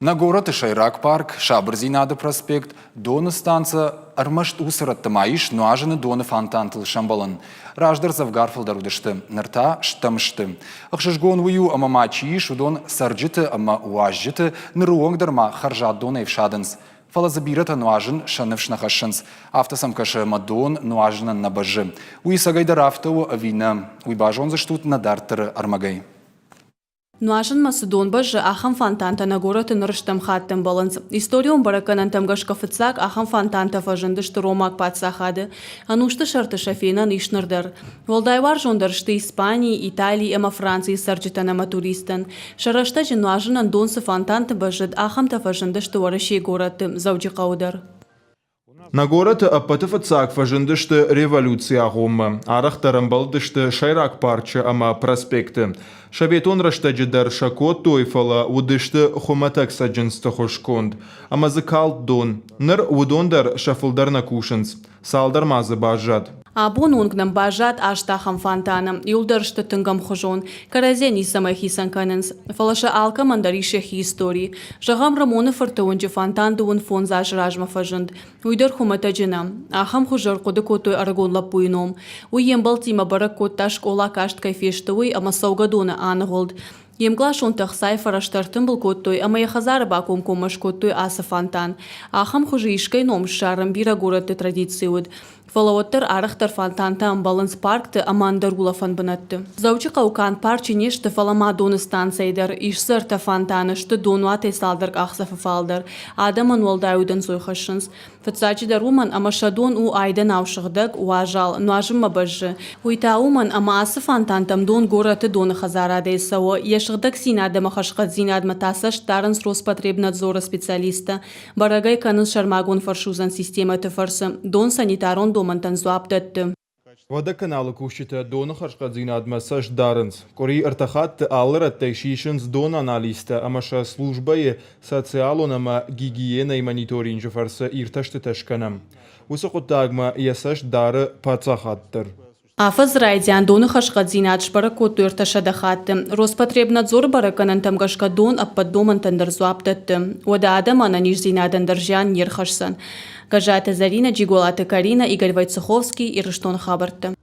Нӕ горӕты сӕйраг парк, Сабырдзинады проспект, Доны станцӕ ӕрмӕст уыцы рӕтты ма ис нуазыны доны фонтантыл сӕмбӕлӕн. Раздӕр дзӕвгар фылдӕр уыдысты, ныр та стӕм сты. Ӕхсызгон уый у, ӕмӕ ма чи ис, уыдон цӕрджыты ӕмӕ уазджыты ныры онг дӕр ма хӕрзад донӕй ӕфсадынц. Фӕлӕ дзы бирӕтӕ нуазын сӕ ныфс нӕ хӕссынц. Афтӕ сӕм кӕсы, ӕмӕ дон нуазынӕн нӕ бӕззы. Уый ӕцӕгӕйдӕр афтӕ у ӕви нӕ, уый базондзыстут нӕ дарддӕры ӕрмӕгӕй. Нуазынмӕ цы дон бӕззы, ахӕм фонтантӕ нӕ горӕты ныр стӕм хатт ӕмбӕлынц. Историон бӕрӕггӕнӕнтӕм гӕсгӕ фыццаг ахӕм фонтантӕ фӕзындысты ромаг паддзахады. Ӕнусты сӕрты сӕ фенӕн ис ныр дӕр. Уӕлдай уарзондӕр сты Испанийы, Италийы ӕмӕ Францийы цӕрджытӕн ӕмӕ туристтӕн. Сӕ рӕстӕджы нуазынӕн дон цы фонтанты бӕззыд, ахӕмтӕ фӕзындысты Уӕрӕсейы горӕтты, Дзӕуджыхъӕуы дӕр. Нӕ горӕты ӕппӕты фыццаг фӕзындысты революцийы агъоммӕ. Арӕхдӕр ӕмбӕлдысты сӕйраг парчы ӕмӕ проспекты. Советон рӕстӕджы дӕр сӕ кодтой, фӕлӕ уыдысты хуымӕтӕг цӕджындзты хуыз конд ӕмӕ дзы калд дон. Ныр уыдон дӕр сӕ фылдӕр нӕ кусынц. Цалдӕр ма дзы баззад. Абон онг нӕм баззад аст ахӕм фонтаны. Иуылдӕр сты тынг ӕмхуызон. Кӕрӕдзийӕ ницӕмӕй хицӕн кӕнынц. Фӕлӕ сӕ алкӕмӕн дӕр ис йӕхи истори. Зӕгъӕм, Рӕмоны фырты уынджы фонтан 25 азы размӕ фӕзынд. Уый дӕр хуымӕтӕджы нӕ. Ахӕм хуызы ӕрхъуыды кодтой ӕрыгон лӕппуйы ном. Уый йе мбӕлттимӕ бӕрӕг кодта, скъола каст кӕй фесты, уый ӕмӕ цӕугӕдоны аныгъуылд. Йе мкъласонтӕ ӕхцайы фӕрӕзтӕ ӕртымбыл кодтой ӕмӕ йӕ хӕдзары бакомкоммӕ скодтой ацы фонтан. Ахӕм хуызы искӕй ном ссарын бирӕ горӕтты традици уыд. Фӕлӕ уӕддӕр арӕхдӕр фонтантӕ ӕмбӕлынц паркты ӕмӕ ӕндӕр улӕфӕн бынӕтты. Дзӕуджыхъӕуы канд парчы не сты, фӕлӕ ма доны станцӕйы дӕр. Ис дзы ӕртӕ фонтаны, сты донуатӕй цалдӕр къахдзӕфы фалдӕр. Адӕмӕн уӕлдай удӕнцой хӕссынц. Фыццаджыдӕр уымӕн, ӕмӕ сӕ дон у айдӕнау сыгъдӕг, уазал, нуазынмӕ бӕззы. Уый та уымӕн, ӕмӕ ацы фонтантӕм дон горӕты доны хӕдзарадӕй цӕуы, йӕ сыгъдӕгдзинад ӕмӕ хӕрзхъӕддзинадмӕ та цӕст дарынц Роспотребнадзоры специалисттӕ. Бӕрӕг ӕй кӕнынц сӕрмагонд фӕрсудзӕн системӕты фӕрцы. Дон санитарон домӕнтӕн дзуапп дӕтты. Водоканалы кусджытӕ доны хӕрзхъӕддзинадмӕ цӕст дарынц. Къуыри ӕртӕ хатты алы рӕттӕй сисынц донанализтӕ ӕмӕ сӕ службӕйы социалон ӕмӕ гигиенӕйы мониторинджы фӕрцы иртӕстытӕ скӕнӕм. Уыцы хъуыддагмӕ йӕ цӕст дары паддзахад дӕр. Афӕдзы райдиан доны хӕрзхъӕддзинад сбӕрӕг кодтой 300 хатты. Роспотребнадзоры бӕрӕггӕнӕнтӕм гӕсгӕ дон ӕппӕт домӕнтӕн дӕр дзуапп дӕтты. Уӕдӕ адӕмы ӕнӕниздзинадӕн дӕр зиан не рхӕсдзӕн. Гӕззаты Зӕринӕ, Джиголаты Каринӕ, Игорь Войцеховский, Ирыстоны хабӕрттӕ.